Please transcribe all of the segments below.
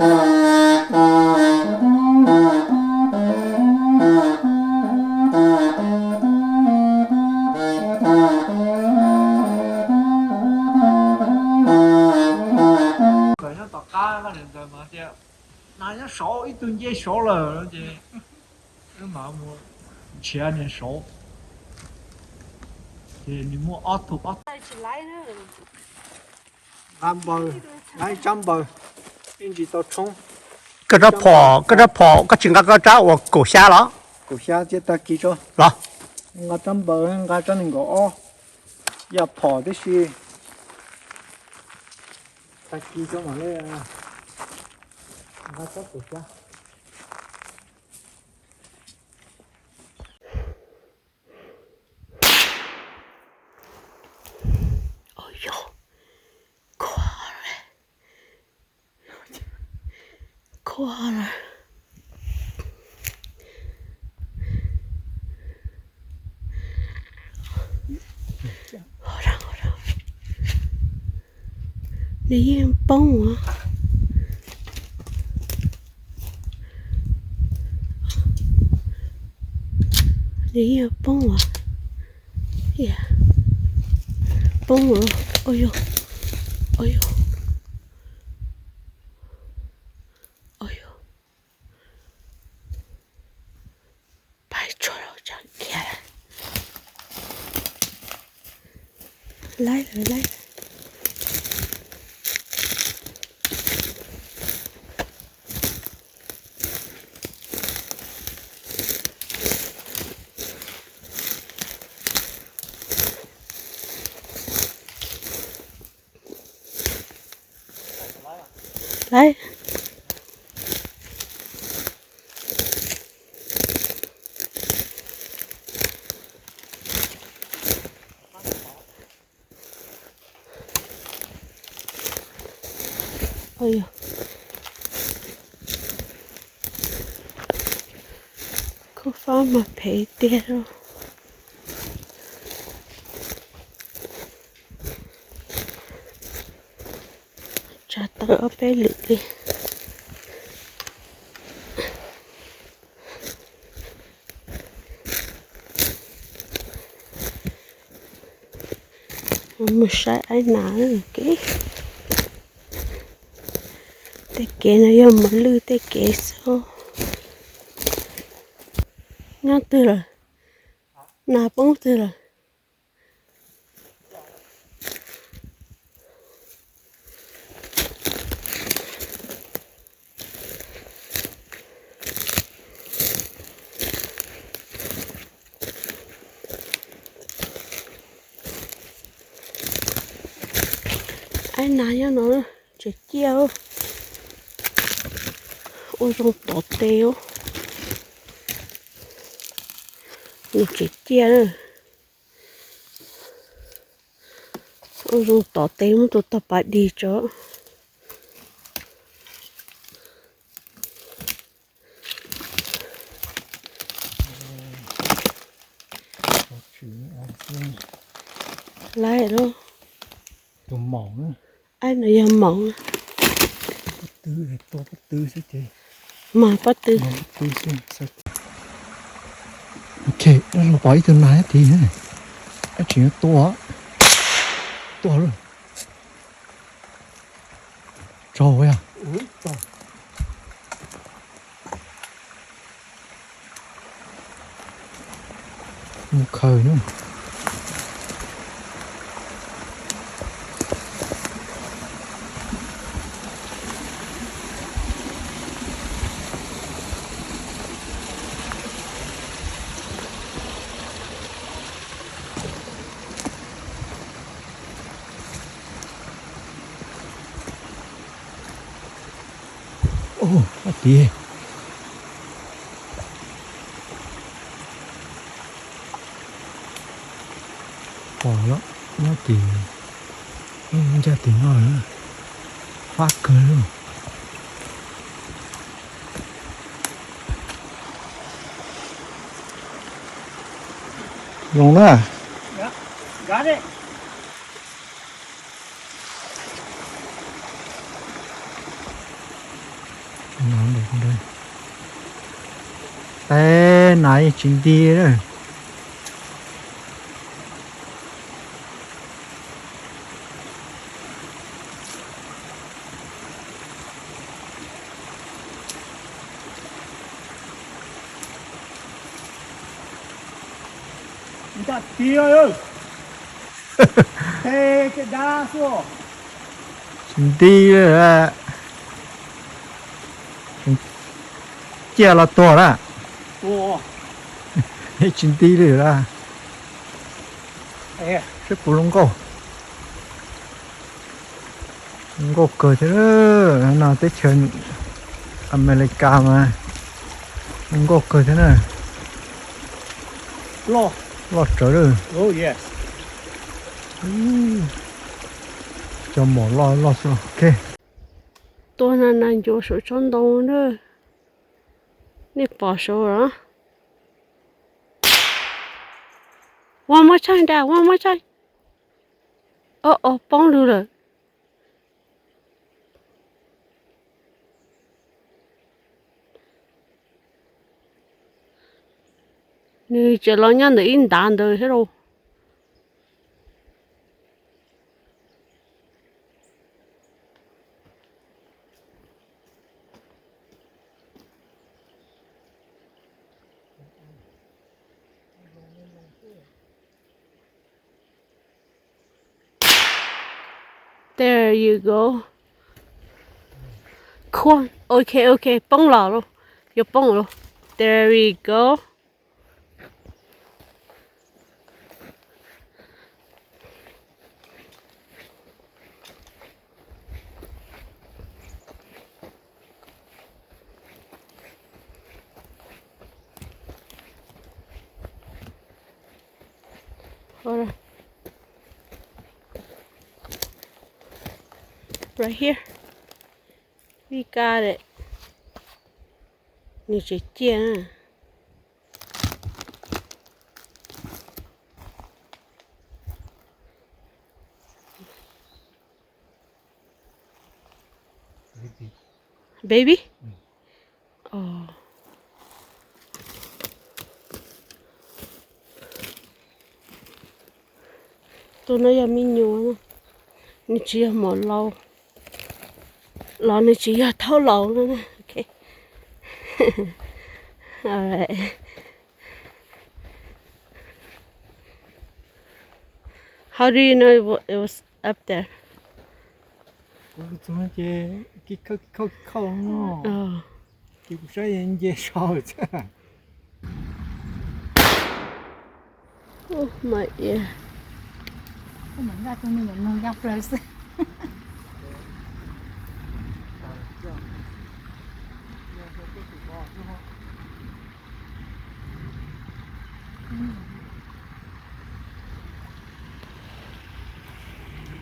Nyob tom qab ntawd mas tias, nas nyob saud, ib tug nce saud lawm no ces wb mam mus nrhiav nws saud. Ces nws muaj ob tug ob nqa npaws, nqa ib tsab npaws, ib ntsis tau tshoob. Koj rab phom, koj rab phom, koj tsis nqa koj rab uas kaum xya los? Kaum xya thiab tag kis tso los. Nqa tsab npaws, nqa tsab nees nkaum ob, yam phom tib si. Tag kis tso mam li nqa tsab kaum xya. Ua yog, khuav lawm, khuav lawm. Nws yeej poob as. Nws yeej poob as. Poob as. Ua yog, ua yog, ua yog. Pais tsuag los tseem khiav. Laib lawm, laib. Laib. Ua yog, khub fab mas phem tiag lauj. Tsa tau ob peb lwm li. Mus saib aib nas kev. Tej kev no yog mos lwj tej kev xwb. Nyob twg lawm? Nas poob twg lawm? Aib nas nyob no, tseem ciaj, ua zoo tom tes. Nws tseem ciaj, ua zoo tom tes muab tus tog pas dig tso. Laib lauj. Tus maum na. Aib no yog maum na. Pob tw, tua pob tw xwb ces. Mas pob tw. Ok, dab laug pom ib tug nas nyob tid, dab tsi tua, tua lawm. Tsaug yog. Mus khaws na. Ub, nyob tid. Pom lawm, nyob tid, ncaj tim no, fab kawg li. Zoo na. Got it. Peb nas yeej tsis nti lawm. Tsis nti li lawm. Ciaj los tuag lawm. Tsis nti li lawm. Saib puas zoo nkauj. Zoo nkauj kawg thiab. No teb chaws Amelikas mas zoo nkauj kawg thiab na. Loj tsawv lawm. Cov mom loj loj xwb. Ok. Tuaj na, nas ncuav saum tsob ntoo na. Nej pom saud los? One more time, Dad, one more time. Ob, ob, poob lug lawm. Nws tseem los nyob ntawm ib ntav ntawd thiab lauj. There you go. Cool. Ok, ok, poob los lauj. Yuav poob lauj. There we go. Right here. We got it. Nws tseem ciaj na. Baby? Tus no yog me nyuam, nws tsis yog mom laus, los nws tsis yog thaub laus no. Ok. Alright. How do you know it wa- it was up there? Kuv txog ces kib khauj kib khauj kib khauj no. Ces kuv saib nce saud thiab. Oh my ear.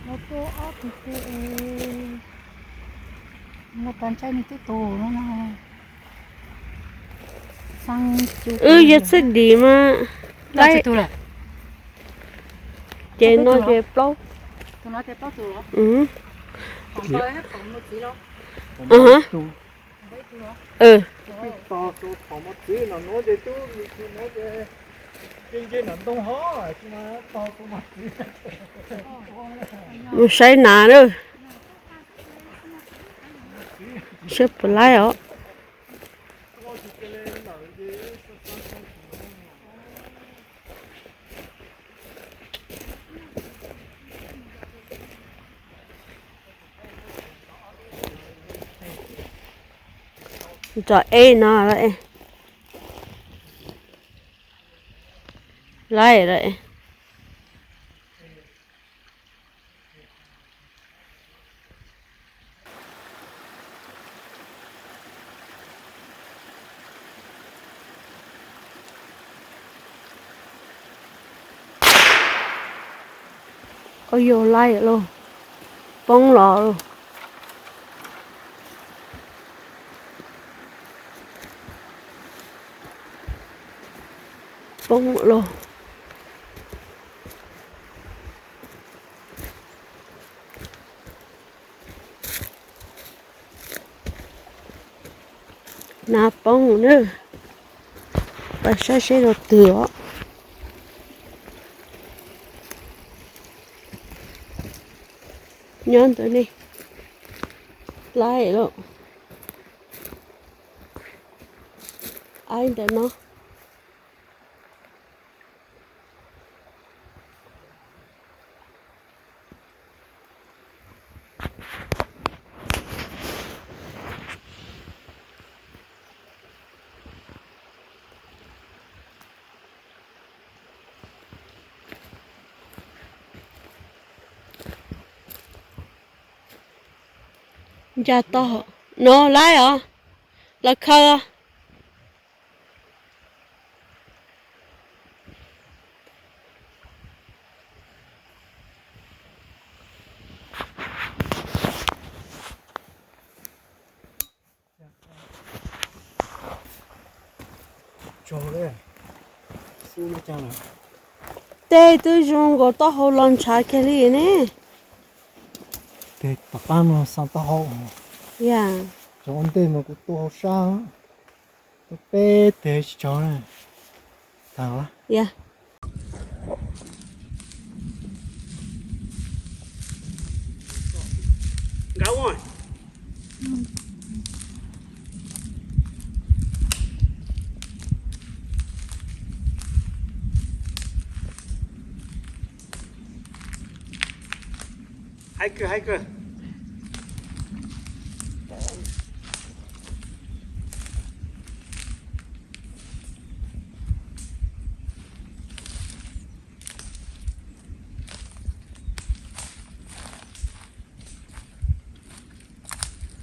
Los tua ob tug ke es, los tua ntshai nws twb tus no no. Wb yog txhij dim mas laib. Ces no ces plaub. Mus saib nas na. Saib puas laib os. Tso eb no, laib lawm. Ua yog laib lauj, poob los lauj. Poob lauj. Nas poob na, pais saib seb rau twg os. Nyob ntawm ne, laij lauj, aib ntawm no. Nca toj no laij os, los khaws. Tej twb zoo nkaus taub hau los ntshav kiag li ne. Tes tom qab no xa taub hau. Ya. Cov ua ntej mas kuv tua hauv sab, tua peb tes tsis tsau na. Tag. Ya. Nkawd ua. Hais kawg, hais kawg.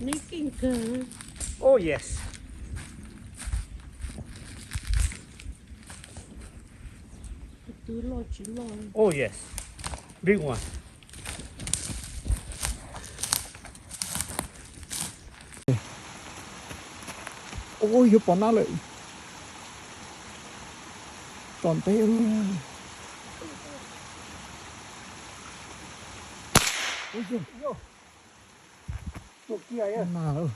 Neb keej kawg. Oh yes. Tus twg loj tsis loj. Oh yes. Big one. Ua yuav pom nab lawm. Tom ntej. Ua yog. Nab lawm.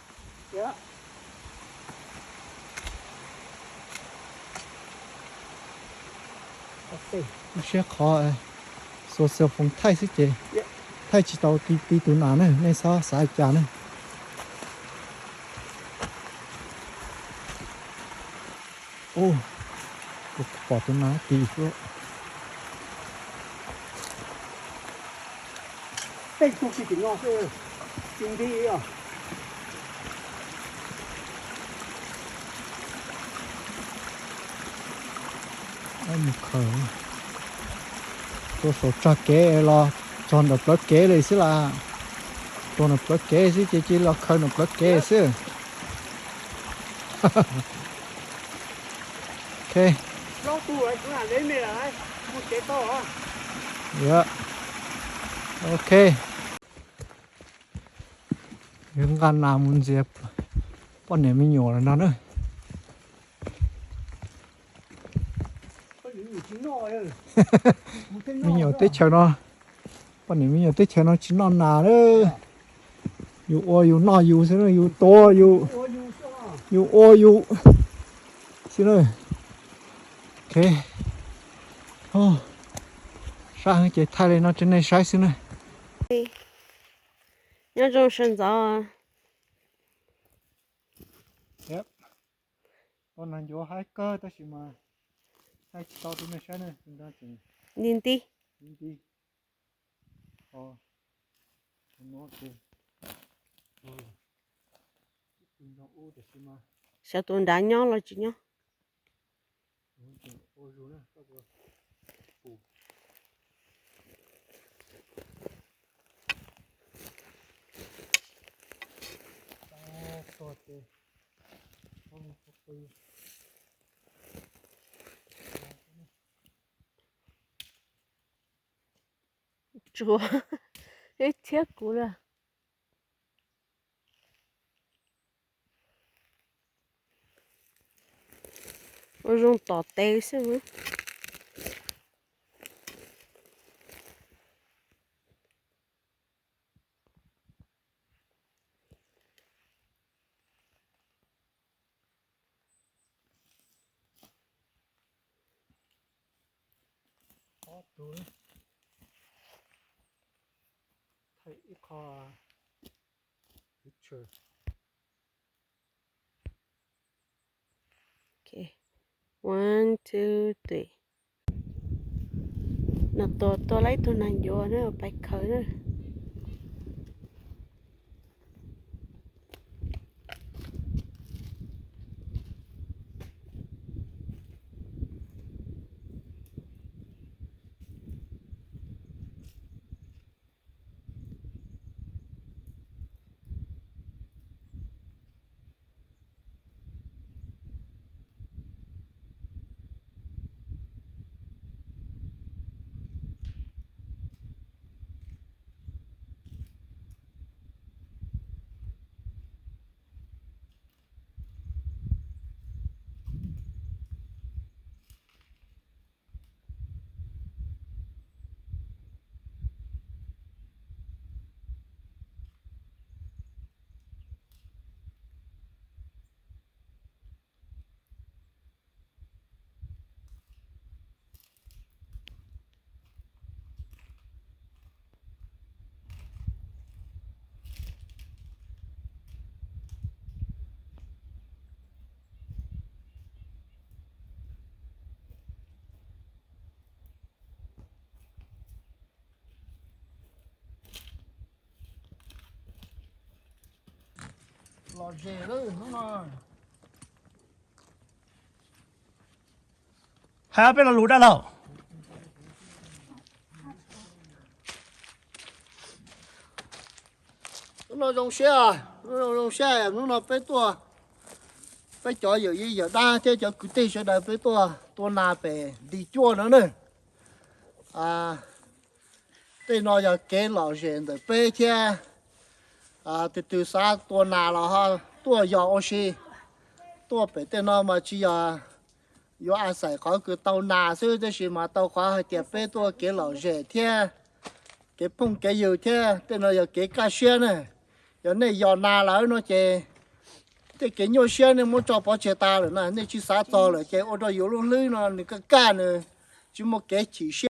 Lub siab qhov xuas xyoo foos thaij xwb ces thaij tsis tau ti tus nas na, nej txhob xav li cas na. Ua, kuv pom tus nas ti xwb. Tej tug tsis tim no xwb, tsis nti os. Mus khaws, tuaj saum tsag kev los txog nram plawv kev li xwb las. Tuaj nram plawv kev xwb ces cia los khaws nram plawv kev xwb. Ok. Yog, ok. Yuav nqa nas mus ntxias poj niam me nyuam lawm no na. Me nyuam teb chaws no, poj niam me nyuam teb chaws no tsis noj nas na. Yus ua yus noj yus xwb na, yus tua yus, yus ua yus xwb na. Ok. Sab heev ces thaij li no rau nej saib xwb na. Nyob zoo sawv ntxov. Ua nas ncuav haib kawg tab sis mas thaij tsis tau rau nej saib na. Nti nti. Nti nti. Xyov tus nrad nyob los tsis nyob. Tsuav ib txhiab kuv lawm. Ua zoo tom tes xwb. Tus, thaij ib qho picture. Ok, one, two, three. Nws tua, tua tau ib tug nas ncuav na, pais khaws na. Lom zem lawm hnub no. Hab peb lo lus dab laug. Hnub no zoo siab, hnub no zoo siab, hnub no peb tuaj, peb cov yawm yij yawm dab thiab cov kwv tij sawv daws peb tuaj tua nas pem Nti Cuaj no na. Tej no yog kev lom zem ntawm peb thiab. Tus twg xav tua nas los ho tuaj yos ua si. Tuaj pem tej no mas tsis yog yuav a xais qhov kws tau nas xwb, tab sis mas tau qhov hais tias peb tuaj kev lom zem thiab kev phooj kev ywg thiab. Tej no yog kev kaj siab na. Yog nej yos nas lawm no ces tej kev nyuaj siab nej muab tso pov tseg tas lawm na, nej tsis xav txog lawm ces ua rau yus lub hlwb no nws kaj kaj, nws tsis muaj kev chim siab.